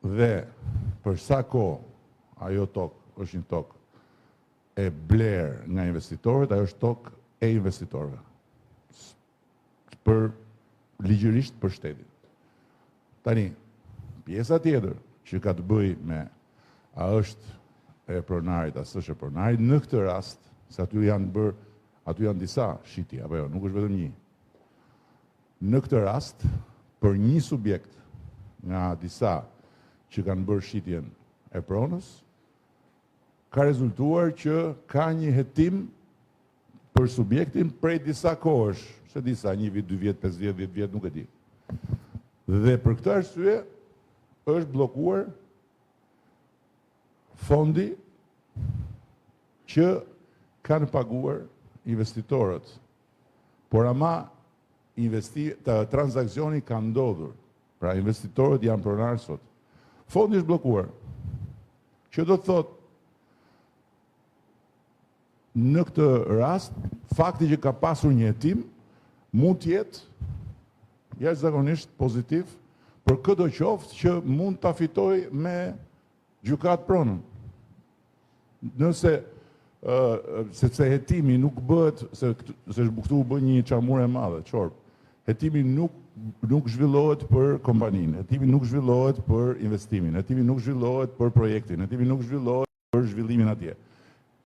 Dhe për sa kohë ajo tokë është një tokë e blerë nga investitorët, ajo është tokë e investitorëve. Për ligjërisht për shtetin. Tani, pjesa tjetër që ka të bëjë me a është e pronarit, a s'është e pronarit, në këtë rast, se aty janë bërë, aty janë disa shitje, apo jo, nuk është vetëm një. Në këtë rast, për një subjekt nga disa që kanë bërë shitjen e pronës, ka rezultuar që ka një hetim për subjektin prej disa kohësh, s'e di sa, një vit, 2 vjet, 5 vjet, 10 vjet, nuk e di. Dhe për këtë arsye është bllokuar fondi që kanë paguar investitorët. Por ama transaksioni ka ndodhur. Pra investitorët janë pronarë sot. Fondi është bllokuar. Që do të thotë në këtë rast, fakti që ka pasur një hetim mund të jetë jashtëzakonisht pozitiv për këdo qoftë që mund ta fitojë me gjykatë pronën. Nëse sepse hetimi nuk bëhet, se këtu u bë një çamur e madhe, çorbë. Hetimi nuk zhvillohet për kompaninë, hetimi nuk zhvillohet për investimin, hetimi nuk zhvillohet për projektin, hetimi nuk zhvillohet për zhvillimin atje.